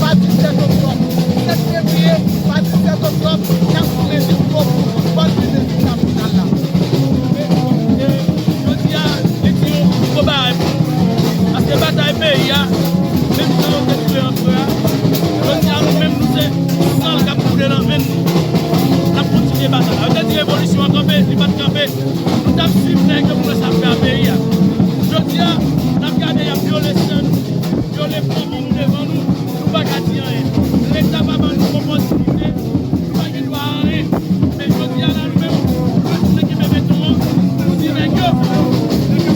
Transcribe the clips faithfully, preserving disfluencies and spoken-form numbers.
pa disèt oktòb. Sèt fevriye, pa disèt oktòb, n ap goumen jis bò pou bout bòl tribin nasyonal la. E, e, jodi a, li di yon gwo bagay pou nou. Paske batay peyi a, menm jan yo te touye anperè a, jodi a, nou menm, nou se san l k ap koule nan venn nou. N ap kontinye batay la. Yo te di revolisyon an kanpe, li pa t kanpe. Nou t ap swiv nèg yo pou nou sa fè a peyi a. Jodi a, n ap gade y ap vyole sè nou, vyole fanmi nou devan nou, nou pa ka di anyen. Leta pa ban nou opòtinite, nou pa gen dwa anyen. Men jodi a la, nou menm, nou retounen kenbe beton an, nou di nèg yo,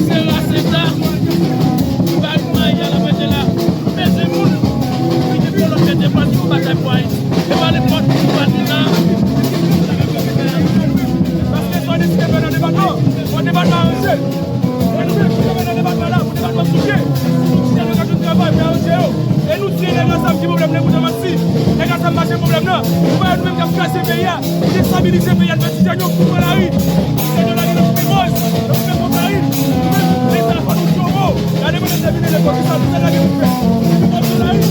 se rase ta, nou pa rive anyen a la manje la, nou peze moun, nou kite kolon mete pran nou batay pou Ayiti. E pa nenpòt ki va di la. Paske sa w deside fè nan depatman, fò depatman an ranje. E nou menm ki te nan depatman la, pou depatman sou pye, nou chita nan kachèt travay, fè ranje yo. E nou di nèg a zam ki pwoblèm nan, pou Damas si nèg a zam mache pwoblèm nan. Ou pa wè nou menm k ap kraze peyi a, pou destabilize peyi a, nou fè ti jèn yo pou pran lari. Ti jèn yo lage nan koupe Mòz, nan koupe Pòtayi. Nou menm, leta fò nou di yon mo. Gade kote n te vini, lekòl, kisa nou te lage pou fè. Nou pran lari.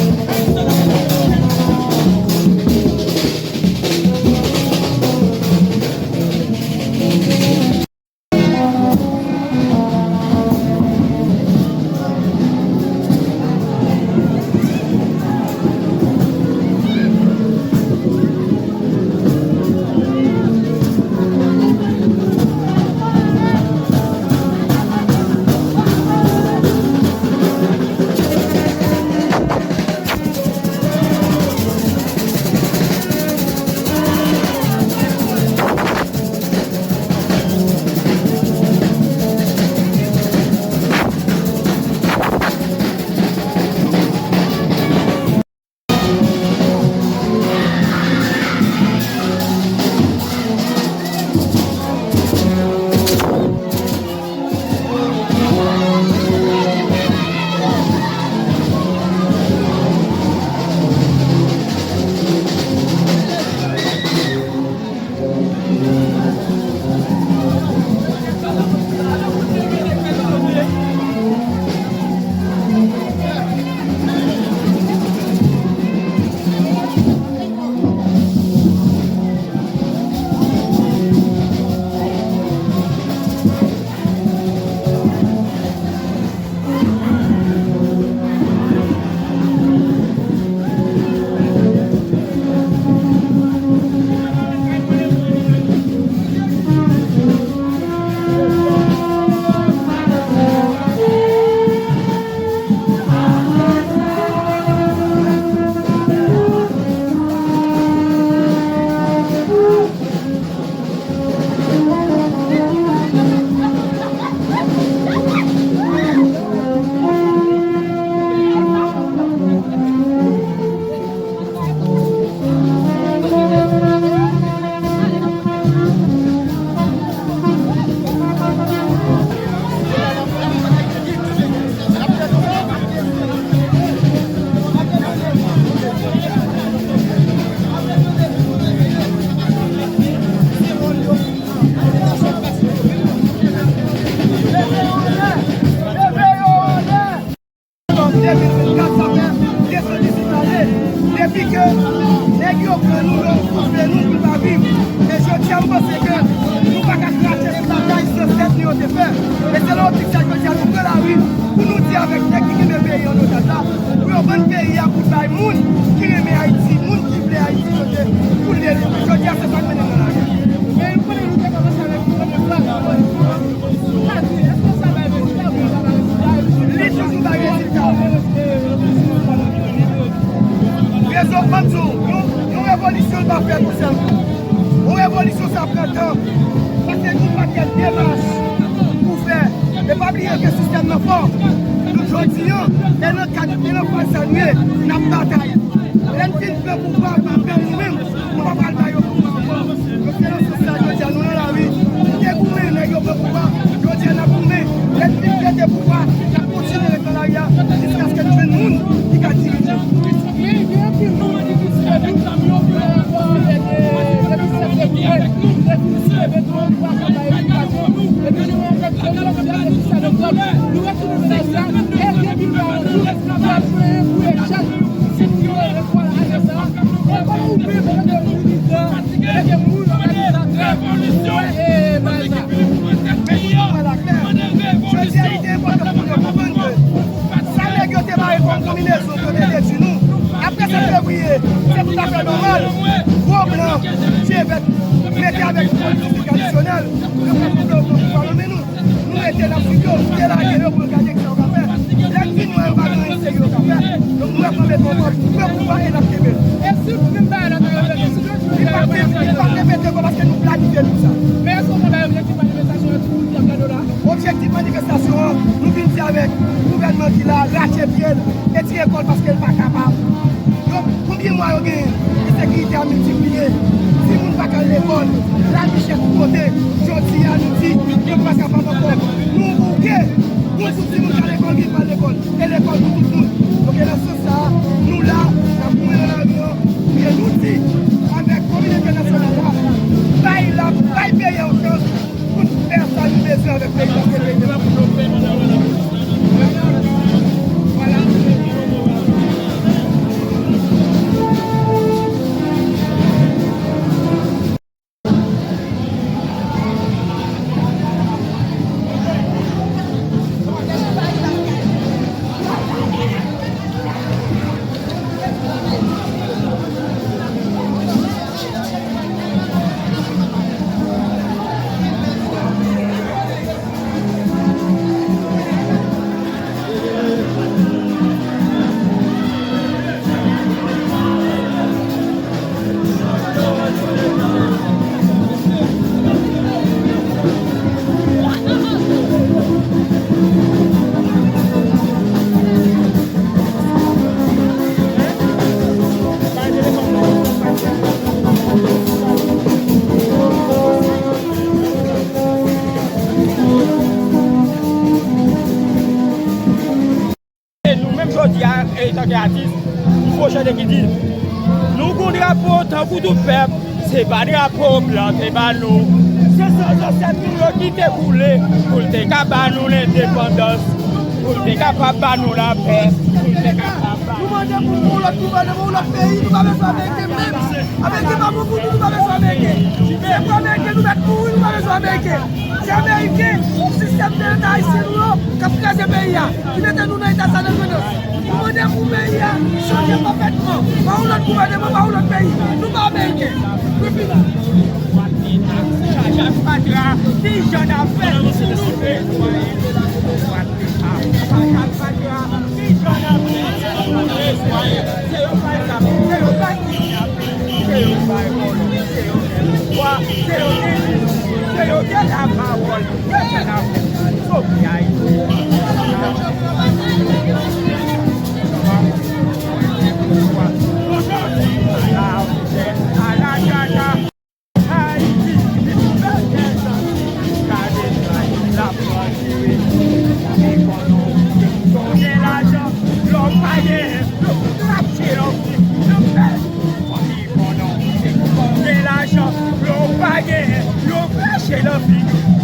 Depi ke nèg yo pran nou, yo koupe nou pou n pa viv. E jodi a, m panse ke nou pa ka krache sou batay zansèt nou yo te fè. E se nan optik sa, jodi a, nou pran lari pou nou di avèk nèg ki kenbe peyi an otaj la, pou yo vann peyi a pou l bay moun ki renmen Ayiti, moun ki vle Ayiti chanje, pou l delivre. Jodi a, se sa k mennen nan lari. Men nou konnen nou te kòmanse avèk yon lòt bagay. Li toujou bay rezilta. Rezon, ban m di w, yon, yon revolisyon pa fèt yon sèl kou. Yon revolisyon, sa pran tan. Paske gen yon pakèt demach pou fè. E pa bliye ke sistèm nan fò. Donk, jodi a, e nan kad, e nan faz sa nou ye, n ap batay. Lè n fin pran pouvwa, n ap pran nou menm. Nou pa pral ba yo pouvwa ankò. Donk, se nan sans sa, jodi a, nou nan lari. Nou te goumen, nèg yo pran pouvwa. Jodi a, n ap goumen. Lè n fin pède pouvwa, n ap kontinye ret nan lari a jiskaske n jwenn moun ki ka dirije. Men, gen anpil moun ki konsidere nou tankou yon pèp, e, e, e, depi sèt septanm, depi sèt septanm, nou pa ka bay edikasyon. Epi nou, anfèt, jodi a, se pou sa nou pran. Nou retounen nan lari a, e depi nou pa antou, n ap jwenn pou echèk. Si nou Sa fè nòmal, gwo blan, chevèt, mete avèk politisyen tradisyonèl, yo pran pouvwa nan men nou. Nou rete n ap swiv yo, nou delage yo pou nou gade kisa yo ka fè. Lè n fin wè yo pa gen anyen serye yo ka fè, donk nou wè kanpe konpòt, pran pouvwa e n ap kenbe l. E si w vin bay la nan yo, si w vin bay la nan yo, li p ap repete ankò paske nou planifye l pou sa. Men èske w konn bay objektif manifestasyon an, ti pou l gade w la? Objektif manifestasyon an, nou vin di avèk gouvènman ki la, rache pye l, e tire kò l paske l pa kapab. Yo, konbyen mwa yo genyen? Ensekirite a miltipliye. Timoun pa ka al lekòl. Lavi chè tout kote. Jodi a, nou di, yo pa kapab ankò. Nou bouke. Nou di timoun ka lekòl, vin pa al lekòl. E lekòl pou tout moun. Donk, e nan sans sa a, nou la, n ap goumen nan lari an. E nou di, avèk kominote entènasyonal la, bay la, bay peyi a yon chans. Pou n fè sa nou bezwen avèk peyi paske peyi nou. E nou menm jodi a, antanke atis, nou fè chante ki di, nou gon drapo tankou tout pèp, se pa drapo blan te ba nou. Se san zansèt nou yo ki te boule pou l te ka ba nou lendepandans, pou l te kapab ba nou lapè, pou l te kapab ba nou. Nou mande pou yon lòt gouvènman, yon lòt peyi, nou pa bezwen Ameriken menm. Ameriken pa bon pou nou, nou pa bezwen Ameriken. Se pou Ameriken nou mèt mouri, nou pa bezwen Ameriken. Se Ameriken, sistèm de Leta ayisyen nou yo k ap kraze peyi a, ki mete nou nan eta sa depandans. Nou mande pou peyi a chanje konplètman. Pa yon lòt gouvènman, pa yon lòt peyi. Nou pa Ameriken. Nou fini. Chaj ak fatra, ki jan n ap fè pou nou netwaye? Fatra, chaj ak fatra, ki jan n ap fè pou nou netwaye? Se yo bay zam, se yo bay kidnape, se yo bay vòlò, se yo gen pouvwa, se yo gen, se yo gen lapawòl. Kisa n ap fè? Sove Ayiti. Ala wotè, ala tata. Ayiti, li pou bèl tèt. Gade jan l ap transpire. Li konnen w se pou w gen lajan. Lè w pa genyen, yo pou krache lòfi. Yo fè. Li konnen w se pou w gen lajan. Lè w pa genyen, yo krache lòfi.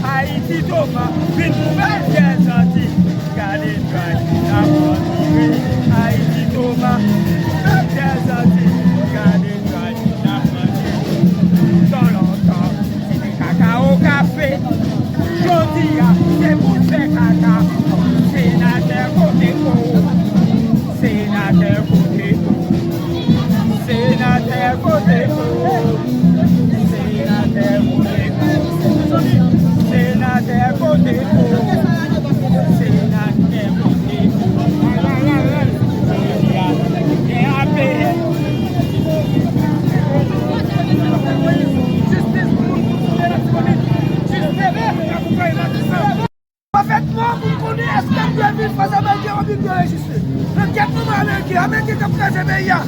Ayiti, Toma, vin pou bèl tèt santi. Gade jan l ap transpire. Ayiti, Toma, vin pou bèl tèt santi. Gade jan l Tan lontan, se te kaka ou ka fè. Jodi a, se pou fè kaka. Senatè kote ou? Senatè kote ou? Senatè kote ou? Senatè kote ou? Senatè kote ou? Senatè kote ou? Jodi a, gen A P N. Pafètman, pou n konnen èske n dwe viv fas Ameriken oubyen n dwe reziste. Nan kèt manman Ameriken, Ameriken k ap kraze peyi a.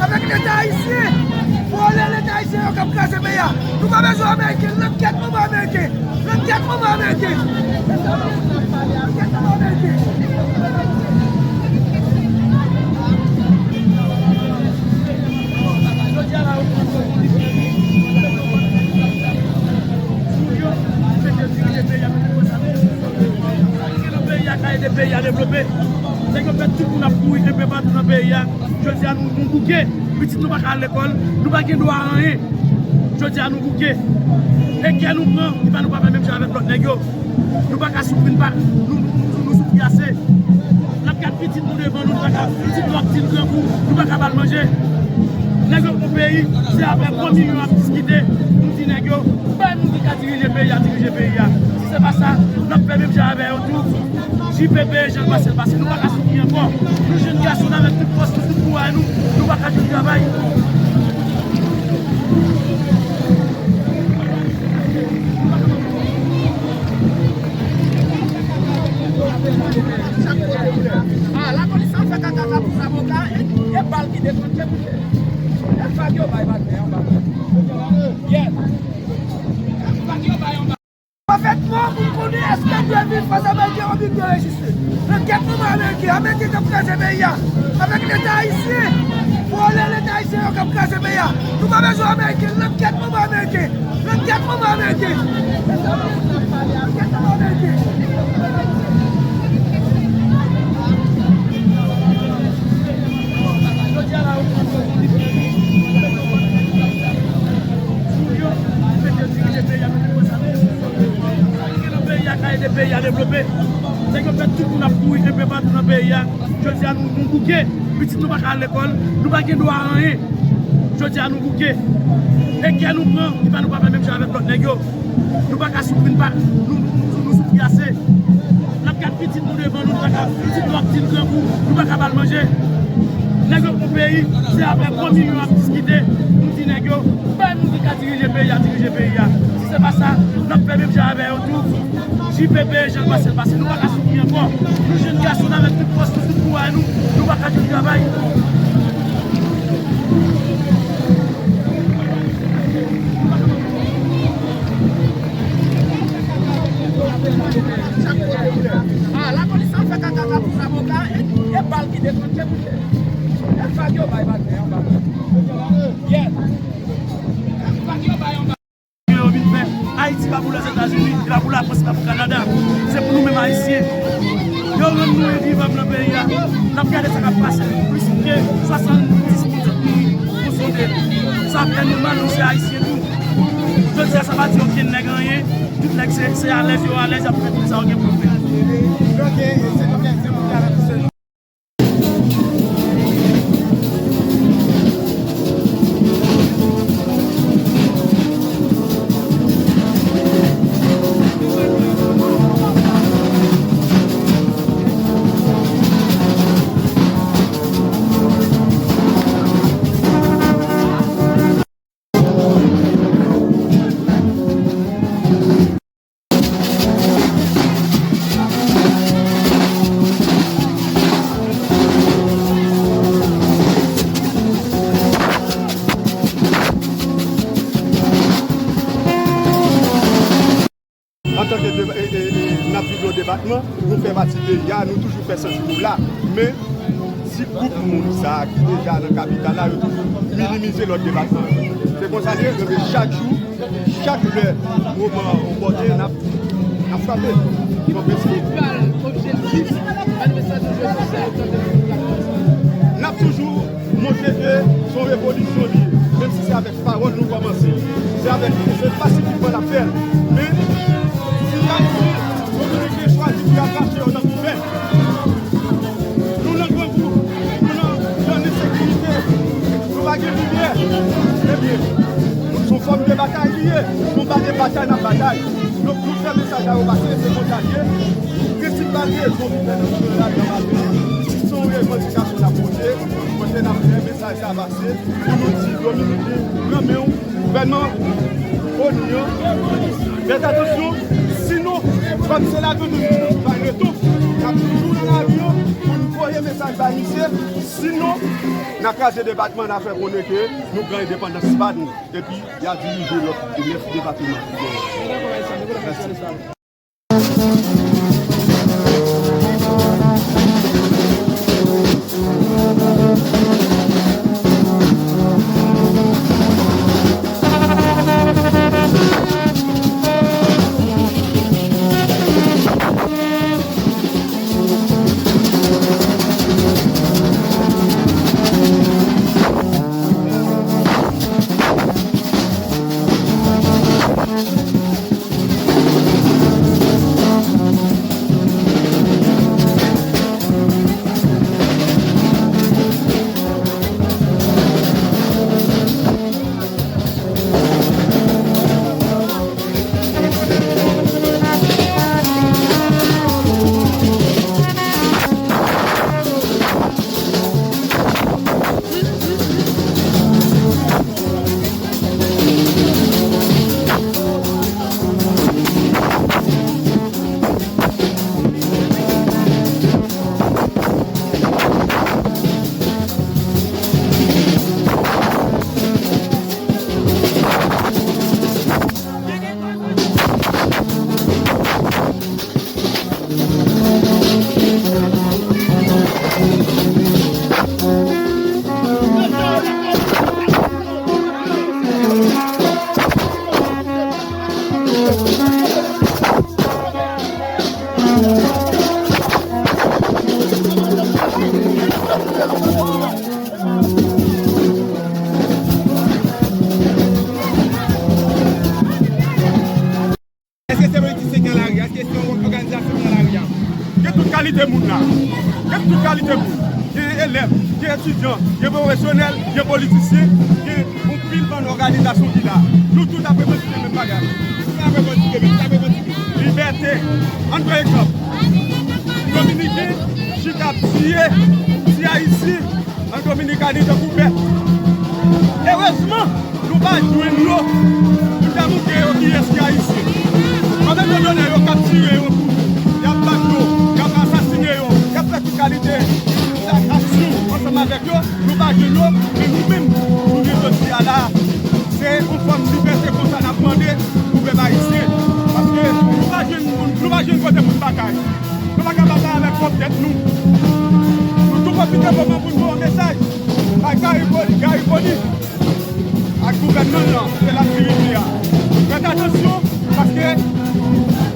Avèk Leta ayisyen, vòlè Leta ayisyen yo k ap kraze peyi a. Nou pa bezwen Ameriken, nan kèt manman Ameriken. Nan kèt manman Ameriken. Nan kèt manman Ameriken. Jodi a la, yo pran kòb yo, yo pran kòb. Pou yo, se te dirije peyi a, pou yo sa. Sa ki nan peyi a ka ede peyi a devlope. Nèg yo fè tout moun ap kouri enpe patou nan peyi a. Jodi a, nou, nou bouke. Pitit nou pa ka al lekòl. Nou pa gen dwa a anyen. Jodi a, nou bouke. E kè nou pran, ki fè nou pa fè menm jan avèk lòt nèg yo. Nou pa ka soufri, nou pa, nou, nou, nou, nou soufri ase. N ap gad pitit nou devan nou, nou pa ka, pitit nou ap di n grangou, nou pa ka ba l manje. Nèg yo pran peyi, se avèk gwo milyon y ap diskite. Nou di nèg yo, bay moun ki ka dirije peyi a, dirije peyi a. Si se pa sa, n ap fè menm jan avè yo tou. J P P, jan l pase l pase, nou pa ka soufri ankò. Nou jèn gason, n avèk tout fòs nou, tout kouraj nou, nou pa ka jwenn travay. Ah, lapolis ap fè kaka pou zaboka, e, e bal ki deklannche, bouche. E fag yo bay bagay anba. Yes. E fag yo bay anba. Pafètman, pou n konnen èske dwe viv fas ameriken oubyen dwe reziste. Nan kèk moman ameriken, ameriken k ap kraze peyi a. Avèk leta ayisyen, vòlè leta ayisyen yo k ap kraze peyi a. Nou pa bezwen ameriken, nan kèk moman ameriken. Nan kèk moman ameriken. Nan kèk moman ameriken. Jodi a la, yo pran Moun yo, mete yo dirije peyi a, mete yo sa. Sa ki gen nan peyi a ka ede peyi a devlope. Nèg yo fè tout moun ap kouri enpe patou nan peyi a. Jodi a, nou, nou bouke. Pitit nou pa ka al lekòl. Nou pa gen dwa a anyen. Jodi a, nou bouke. E kè nou pran, ki fè nou pa fè menm jan avèk lòt nèg yo. Nou pa ka soufri, nou pa, nou, nou, nou, nou soufri ase. N ap gad pitit nou devan nou, nou pa ka, pitit nou ap di l grangou, nou pa ka ba l manje. Nèg yo pran peyi, se avèk gwo milyon y ap diskite. Nou di nèg yo, bay moun ki ka dirije peyi a, dirije peyi a. Si se pa sa, n ap fè menm jan avè yo tou. J P P, jan l pase l pase, nou pa ka soufri ankò. Nou jèn gason, n avèk tout fòs nou, tout kouraj nou, nou pa ka jwenn travay. Ah, lapolis ap fè kaka pou zaboka, e, e bal ki deklannche, bouche. E fag yo bay bagay anba. Yes. E fag yo bay anba. Yo vin fè. Ayiti pa pou Lèzetazini, li pa pou Lafrans, li pa pou Kanada. Se pou nou menm Ayisyen. Yo rann nou envivab nan peyi a. N ap gade sa k ap pase. Plis ke swasanndis pou sent mouri pou sonde. Sa fè nou mal, nou se Ayisyen tou. Jodi a, sa pa di okenn nèg anyen. Tout nèg se, se alèz yo alèz, y ap fè tout sa yo gen pou yo fè. Ok, se konbyen, se konbyen avèk misye? Antanke de-, e, e, e, n ap viv yon depatman, nou fè pati peyi a, nou toujou fè santi nou la. Men, ti gwoup moun sa a ki deja nan kapital la, yo toujou minimize lòt depatman yo. Se konsa l ye, donk chak jou, chak lè moman opòten, n ap, n ap frape. N ap toujou montre ke se yon revolisyon li ye, menm si se avèk pawòl nou kòmanse. Se avèk, se pasifikman n ap fè l. Men, si Ayisyen, nou te chwazi pou y ap rache yo nan kouvèt, nou nan grangou, nou nan, nan ensekirite, nou pa gen limyè. Ebyen, se yon fòm de batay li ye. Se yon ba-, de batay n ap batay. Donk, nou fè mesaj la yo pase, se konsa l ye. Prensipal rezon ki fè nou nan lari an maten, si se yon revandikasyon n ap poze, kote n ap fè mesaj sa pase, pou nou di Dominik, pran men w, gouvènman, O N U an, fè atansyon, sinon, kòm se lagrandans nou bay retou, n ap toujou nan lari an pou n voye mesaj bay misye, sinon, n a kraze depatman, n a fè konnen ke nou pran endepandans pa nou, epi y a dirije lòt nèf depatman ki genyen. Mèsi. Kalite moun la. Gen tout kalite moun. Gen elèv, gen etidyan, gen pwofesyonèl, gen politisyen, gen yon pil bann òganizasyon ki la. Nou tout ap revandike menm bagay. Nou ap revandike menm, nou ap revandike libète. Ann pran egzanp. Dominiken chita ap tiye ti Ayisyen an Dominikani tankou bèt. Erezman, nou pa jwenn yo pou n ta montre yo kiyès ki Ayisyen. Pandan yo donnen yo kaptire yo tou, y ap bat yo, y ap asasinen yo, y ap fè tout kalite aksyon ansanm avèk yo, nou pa jwenn yo, men nou menm, jounen jodi a la, se yon fòm libète konsa n ap mande pou pèp ayisyen. Paske nou pa jwenn, nou pa jwenn kote pou n batay. Nou pa ka batay avèk pwòp tèt nou. Nou tou pwofite moman pou n voye yon mesaj bay Gary Conille, Gary Conille ak gouvènman l lan, kote l ap dirije a. Fèt atansyon, paske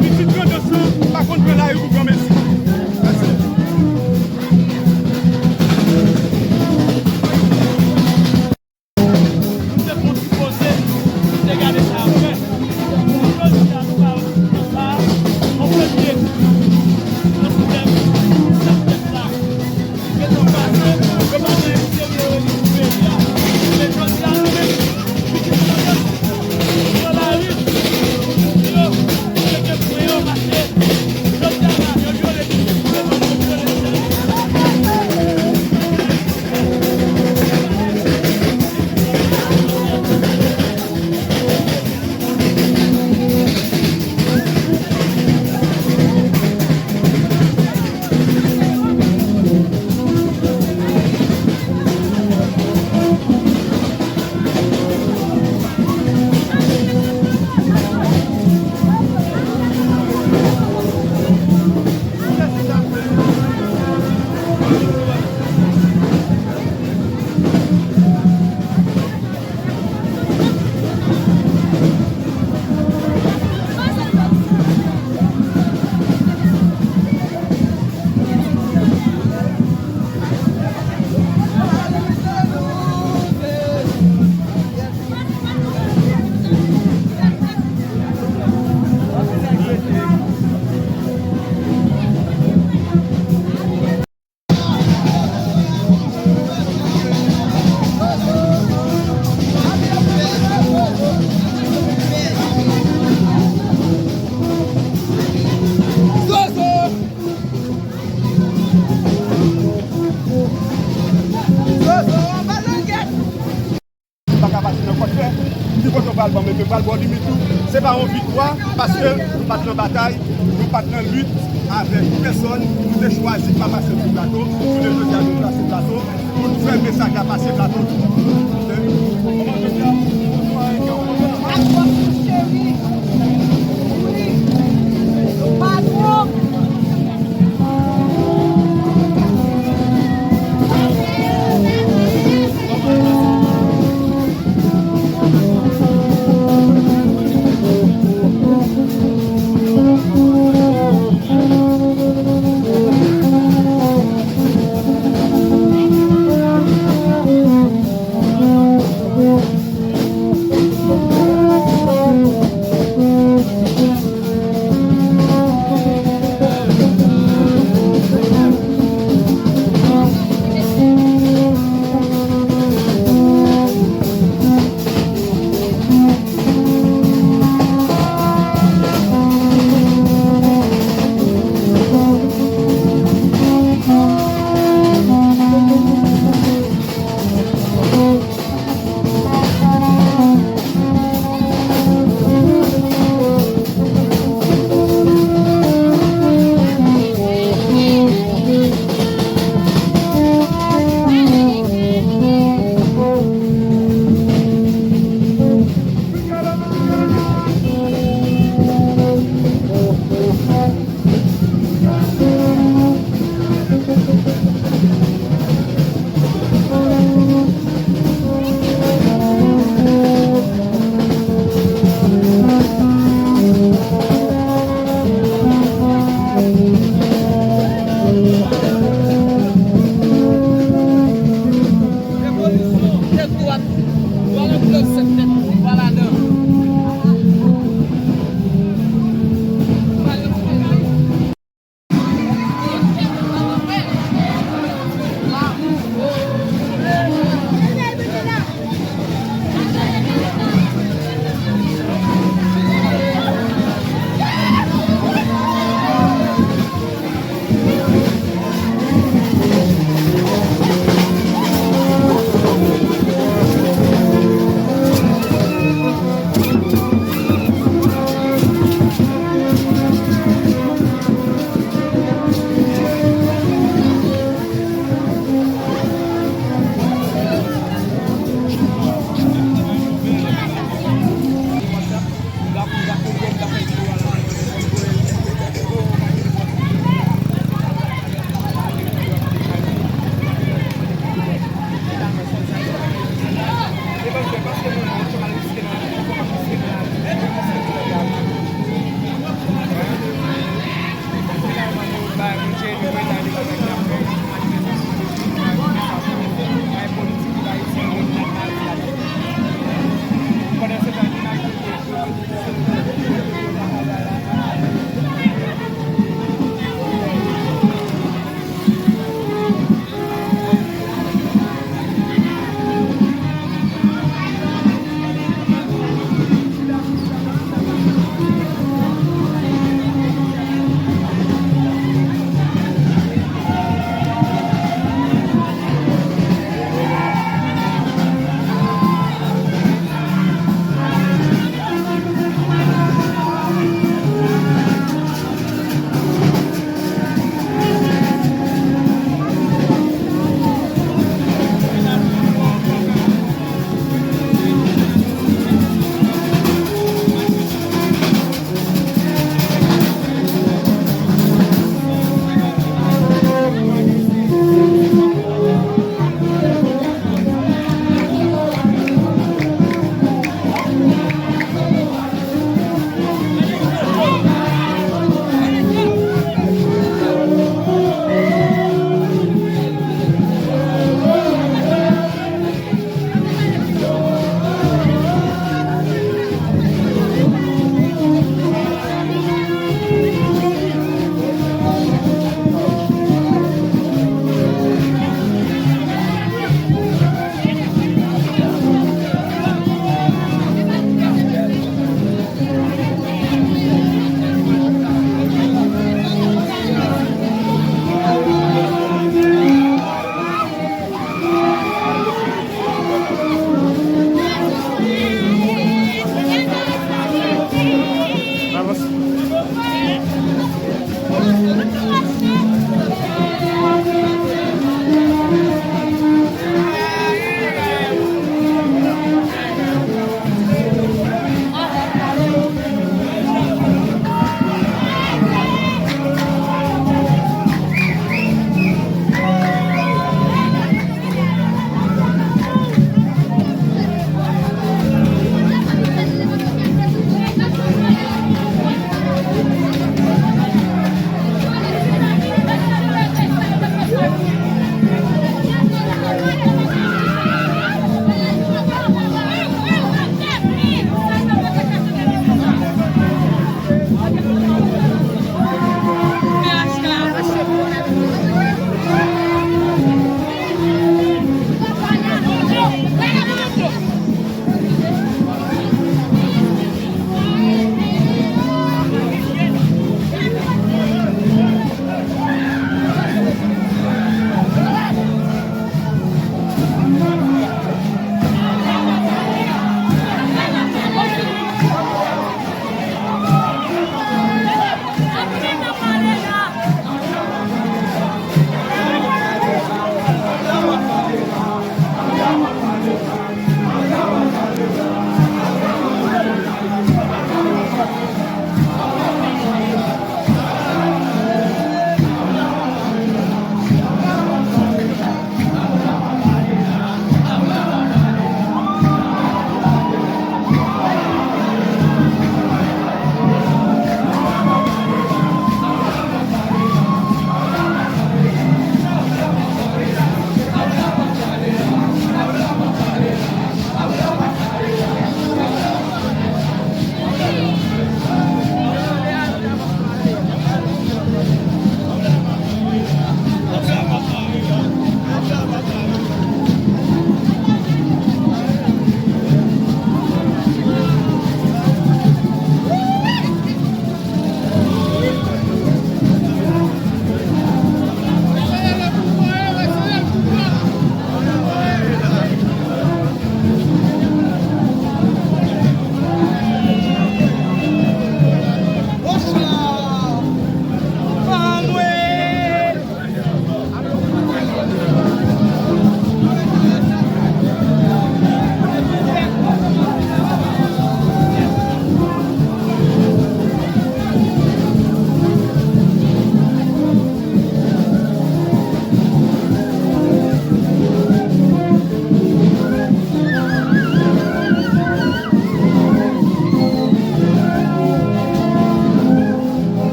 pitit grandans lan pa konn pran lari pou granmesi. Mèsi. Nou te fè yon ti poze, nou te gade sa apre. Jodi a, nou ba yo ti tan sa a, yon premye, yon ti tèm, yon ti tèm sa. Gen tan pase, yo pa nan enterye yo li pou peyi a. Men jodi a, nou menm, pitit nou yo, yo lari, yo, yo gen pwen yo mache. Jodi a la, yo vyole pitit nou yo, yo vyole sèvis. Ou pa ka pase nan kòt fè. Ki kote w pral ban m, e ke pral ba w limit ou. Se pa yon viktwa, paske nou pa t nan batay, nou pa t nan lit avèk pèsòn, nou te chwazi pa pase sou plato, jounen jodi a nou pase plato, pou nou fè mesaj la pase plato tou. Oke? Kòman jodi a, bonjou, bonjou, cheri. Wi. Patwon. Revolisyon, tèt dwat, dwat nan glòb, sèt tèt, dwat ladan. Pale yon ti bagay.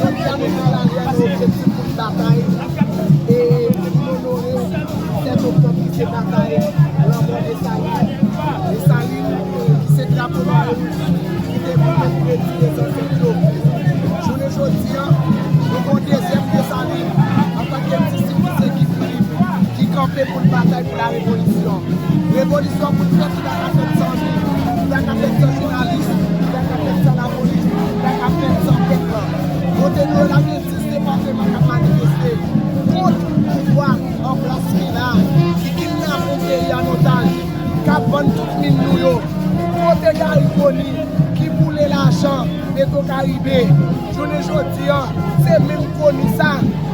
Jodi a, nou pran lari a nan objektif pou n batay e pou n onore sèt oktòb ki se batay lanmò Desalin. Desalin, ki se drapo nwa e wouj ki te pou mèt redi de zansèt yo. Jounen jodi a, nou gen yon dezyèm Desalin antanke ti sivize ki Filip ki kanpe pou l batay pou la revolisyon. Revolisyon pou l fèt, li pa ka fèt san nou, li pa ka fèt san jounalis, li pa ka fèt san lapolis, li pa ka fèt san pèp la. Kote nou ye la, gen dis depatman k ap manifeste kont pouvwa an plas ki la, ki kidnape peyi an otaj, k ap vann tout min nou yo. Kote Garry Conille ki boule lajan Petwokaribe? Jounen jodi a, se menm Conille sa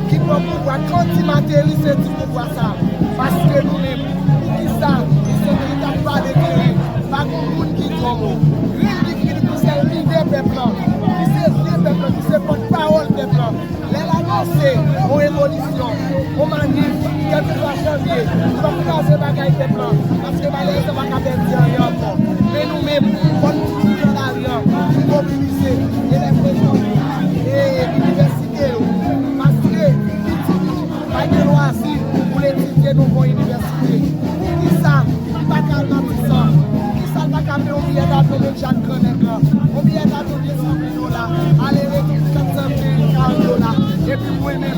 ki pran pouvwa. Kan di Mateli se di pouvwa sa. Paske nou menm, poukisa misye ki t ap pale klere, pa gen moun ki di yon mo? Ren li ki se lidè pèp lan, ki se vye pèp lan, ki se pòtpawòl pèp lan. Lè l anonse yon revolisyon, yon manif, kèlkeswa jan l ye, nou p ap kraze bagay pèp lan, paske malerezman pa ka pèdi anyen ankò. Men nou menm, fò n toujou nan lari a, nou mobilize, elèv rejyon yo, e inivèsite yo, paske piti nou pa gen lwazi pou l etidye nan yon inivèsite. Poukisa li pa ka al Matisan? Poukisa l pa ka peye yon biyè davyon menm jan ak gran nèg lan? Yon biyè davyon de san mil dola, ale retou kat san mil, karant dola. Epi mwen menm,